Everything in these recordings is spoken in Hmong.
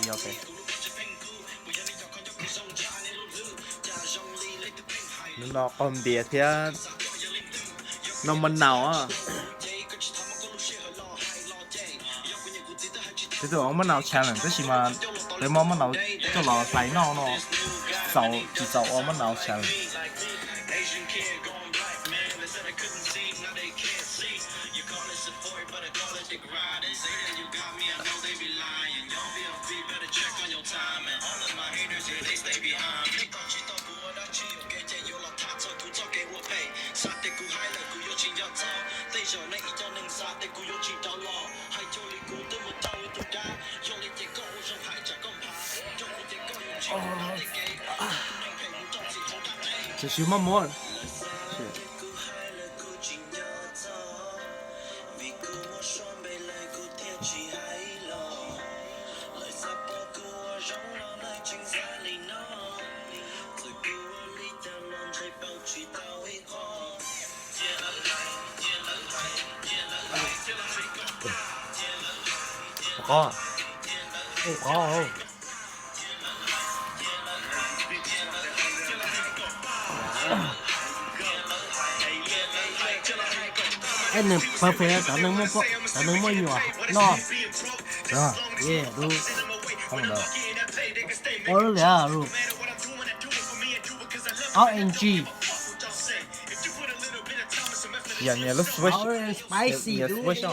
Yog pem. Hnub no qaug npias thiab noj mov naus. Peb twb ua mov naus challenge tab sis mas peb muab mov naus coj los hlais noj no, tsis txaus ua mov naus challenge. Tsis muaj muab. Qos, qos. Nws perfect, cov neeg muaj nyuam noj. Ua li, ob ng. Yam niag lub switch, niag switch.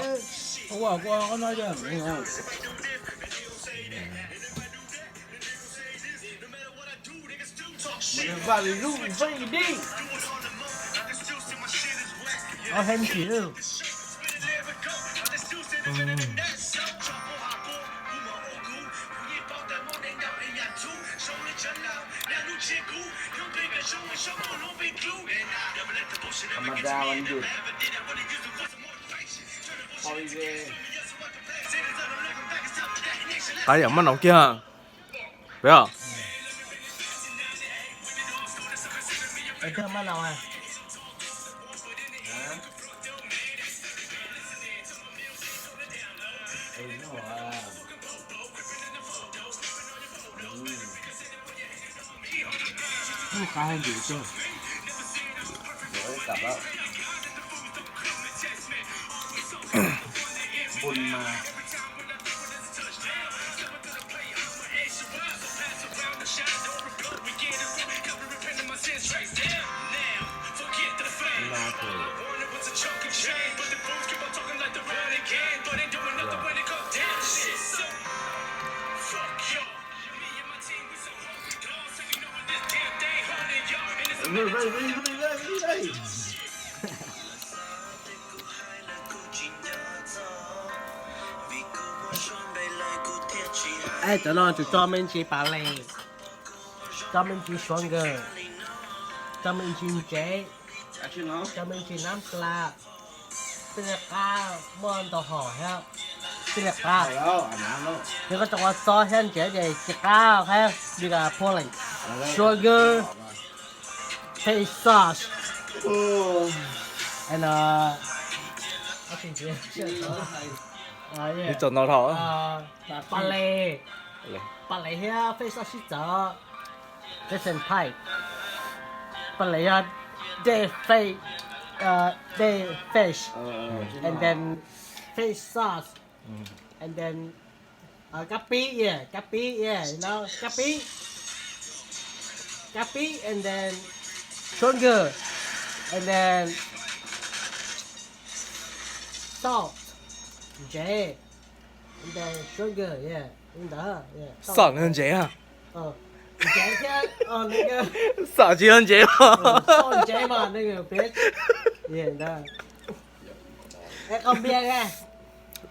Qab yam maj no kiag. Peb os. Cov no tsuas tso me ntsis pas les, tso me ntsis suav nkawg, tso me ntsis ntsev, tso me ntsis nab plas. Tij li qab muaj ntau hom thiab. Tij li qab, yog koj tso ua txob thiab ntsev ces tsis qab thiab, li pudding, sugar, fish sauce, and ib txog no dhau. Pas les, pas les thiab fish sauce sib txawv. Fish and pipe. Pas les yog dead fish, uh, dead fish, and then fish sauce, and then uh, kab pib, yeah, kab pib, yeah, you know, kab pib, kab pib, and then sugar, and then salt, ntsev, and then sugar, yeah, li ntawd, yeah, salt. Salt thiab ntsev a? Ntsev thiab, salt tsis yog ntsev os. Salt, ntsev mas, yeah, ntawd. Es qau npias,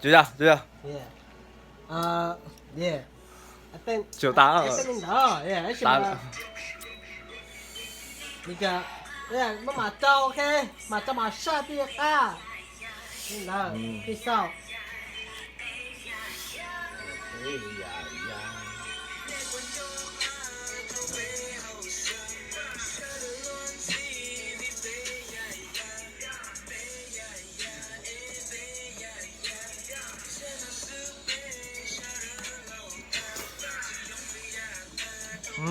tsis yog, tsis yog. Tsis tas. Maj mam rau, maj mam rau mas saj tij qab. Li ntawd, tij xauj. Qab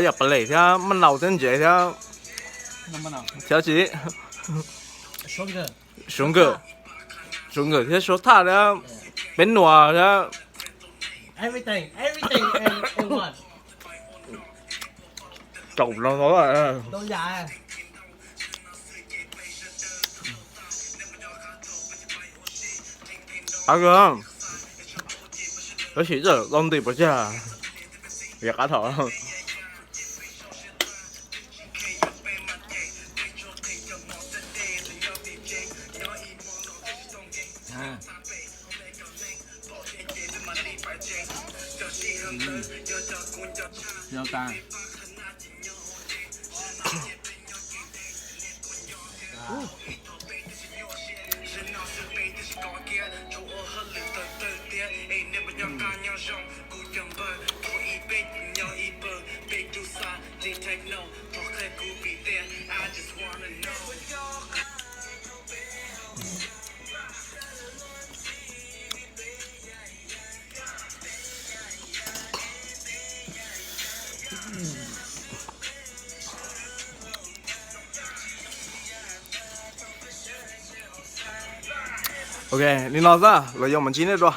yam pam lem thiab maj nau thiab ntsev thiab, thiab tsis, suav nkawm, suav nkawm thiab suav thaj thiab, peb nuas thiab. Tau no, qab kawg, tab sis txawm tau nti pov tseg, yog qab thaum. Ok, li no xwb, los yuav mus ntsib nej dua.